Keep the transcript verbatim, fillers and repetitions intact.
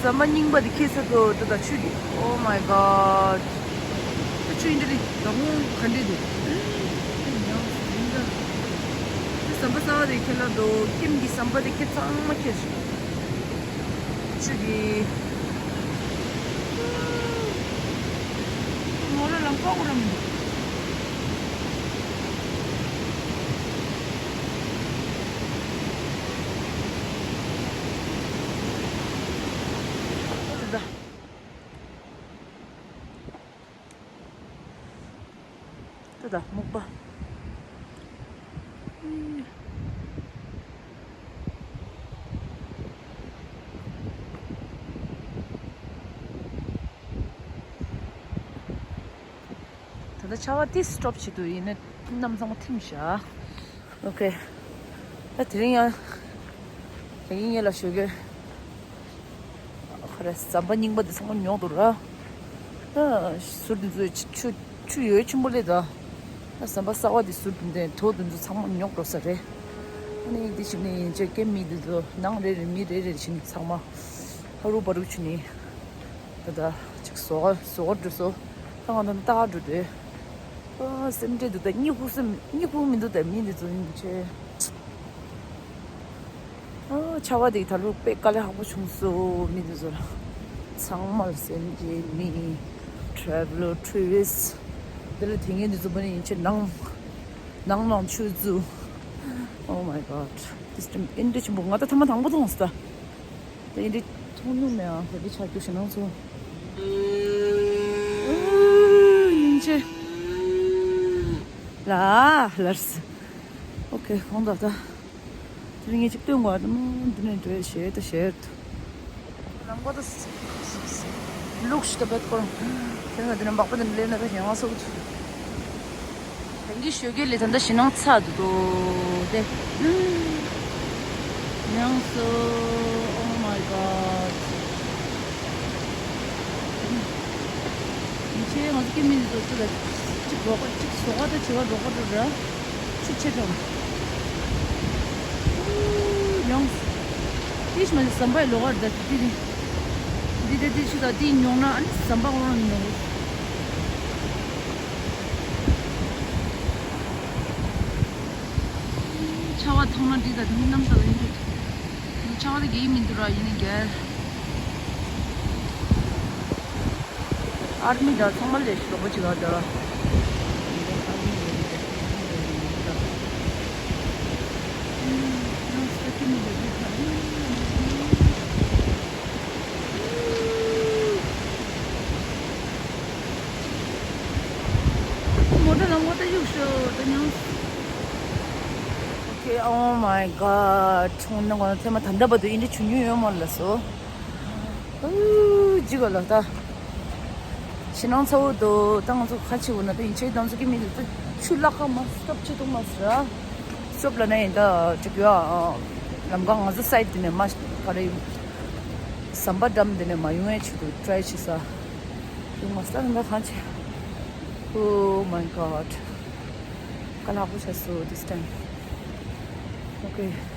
ཟམ་པ་རྙིང་པ་དེ་ཁྱེར་ས་དོ་དོ་ད་ཆུ་དེ། Oh my god. ད་ཆུ་ཡིན་འདྲ་རེད། ད་ཧོང་ག་འདྲ་འདུག་ཟམ་པ་གསར་བ་དེ་ཁྱེར་ལ་འདུག་ཁྱིམ་གྱི་ཟམ་པ་དེ་ཁྱེར་ཚང་མ་ཁྱེར་ཤག་ཆུ་དེ། མོ་ར་ལམ་ཀོག་ར་མི་འདུག་ད་ད་སྨུག་པ། ད་ལྟ་ཆར་པ་ཏིས་སྟོབ་བྱེད་དུ་ཡིན་ན་གནམ་ཚང་མ་ཐིམ་ཤག་ཨོ་ཁེ། ད་དེ་རིང་ཡང་དེ་རིང་ངེད་ལ་ཞོགས་ཀས་ཁ་རེ་ཟམ་པ་རྙིང་པ་དེ་ཚང་མ་ཉོག་འདུག་ར། ད་ཟུར་དེ་ཚོ་ཆུ་ཆུ་ཡོད་ཆེན་པོ་ལས་ད། ད་ཟམ་པ་གསར་བ་དེ་ཟུར་དེ་འདྲ་དོ་དེ་ཚོ་ཚང་མ་ཉོག་འགྲོ་ས་རེད། ཨ་ནི་དེ་བྱས་ནས་ཡིན་ཆོག་ཀེ་མི་དེ་ཚོ་ནང་རེ་རེ་མི་རེ་རེ་བྱས་ནས་ཚང་མ་ཧ་རུ་བ་རུ་བྱས་ནས། ད་ད་ཅིག་ཟོག་ཟོག་འགྲོ་སོ། ད་ང་ད་ལྟ་འགྲོ་དུས། ཨ་སེམས་ཁྲལ་འདུག་ད་སྨྱུ་གུ་སེམས་སྨྱུ་གུ་མི་འདུག་ད་མི་འདི་ཚོ་ཡིན་ཆེ། ཨ་ཆར་པ་འདི་ད་ལོ་དཔེ་དཀའ་ལས་ཁག་པོ་བྱུང་སོ་མི་འདི་ཚོ་ལ། ཚང་མར་སེམས་ཁྲལ་མི། traveler tourist འདི་ལ་དེ་ངས་འདི་ཚོ་བ་ནི་ཡིན་ཆེ་ནང་ནང་ནང་ཆུ་ཚུ། Oh my god. This time ཨིན་འདྲ་ཆེན་པོ་ང་ད་ཐ་མ་དང་པོ་མཐོང་སོང་ད། དེ་འདྲ་མཐོང་མྱོང་མེད་ཨ། དེ་འདྲ་ཆགས་རྒྱུ་ཞེ་སྣང་ཚོ། ཡིན་ཆེ། ལ་ལར་སི། ཨོ་ཁེ་གོང་དག་ད། དེ་ངས་ཅིག་སྟོན་དགོས་ཨ། དེ་མོ་འདི་ནས་འགྲོ་ཡ་ཞེད་ད་ཞེད། ལམ་ཀོ་ད་ལུག་ཤི་ད་བེད་ཁོ་རང་། དེ་ནས་འདི་ནས་འབག་པ་དེ་ནས་སླེབས་ན་ད་ཞེ་ང་སོགས། དེང་གི་ཞོགས་ཀས་ལས་ད་ལྟ་ཞེ་སྣང་ཚ་འདུག་དོ་དེ། ཡང་སོ། Oh my god. ཡིན་ཆེ་ང་ཚོ་སྐྱེ་མི་འདི་ཚོ་ཚོ་ལ་གཅིག་རོགས་གཅིག་ཟོག་ག་ད་བྱེ་བ་རོགས་ག་འགྲོ་ར། ཆུ་ཆེ་གྲོང་། ཡང་། ཏིས་མ་ཟམ་པའི་ལོག་གར་ད་ཏི་ཏི་འདི་ཏི་ཏི་ཆུ་ད་ཏི་ཉོག་ན་ཨ་ནི་ཟམ་པ་འོང་ཉོག་ཆར་པ་ཐང་ན་འདི་ད་ཏི་གནམ་ས་ལ་ཡིན་འདུག་ཆར་པ་ད་རྒྱག་གི་མི་འདུག་ར་ཡིན་ནི་རྒྱལ། ཨར་མི་ད་ཚང་མ་ལས་ཞོགས་པ་ཅིག་ལ་ད། མོ་ཊ་ལམ་ཁ་ད་གཡུག་ཤོག་ད་ཉང་། Okay, oh my god. ཁྱོད་ནང་ཐེངས་མ་ད་ལྟ་བར་དུ་ཨིན་འདྲ་བྱུང་མྱོང་ཡོད་མ་རེད་ལགས་སོ། ཨུ་ཇི་ག་ལ་ད། ཞེ་སྣང་ཚ་བོ་འདུག་ད་ང་ཚོ་ཁ་ཕྱེ་འོ་ན་ད་ཡིན་ཆེ་ད་ང་ཚོ་སྐྱེ་མི་འདུག་ད་ཆུ་བརླག་ག་མ་སྟོབ་ཆེ་གཏོང་མ་ཟེར་ཨ། སྟོབ་ལ་ན་ཡིན་ད་ཅིག་ཡོད་ཨ། ལམ་ཁ་ང་ཚོ་སའིད་དེ་ནས་མ་ག་རེ་ཡིན། ཟམ་པ་འགྲམ་དེ་ནས་མ་ཡོང་ཡ་ཆེད་དུ་ཊི་རའི་བྱེད་ས། ཡོང་མ་ས་ད་ཁ་ཕྱེ། Oh my god. དཀའ་ལས་ཁག་པོ་ཆགས་སོང་this time. Okay.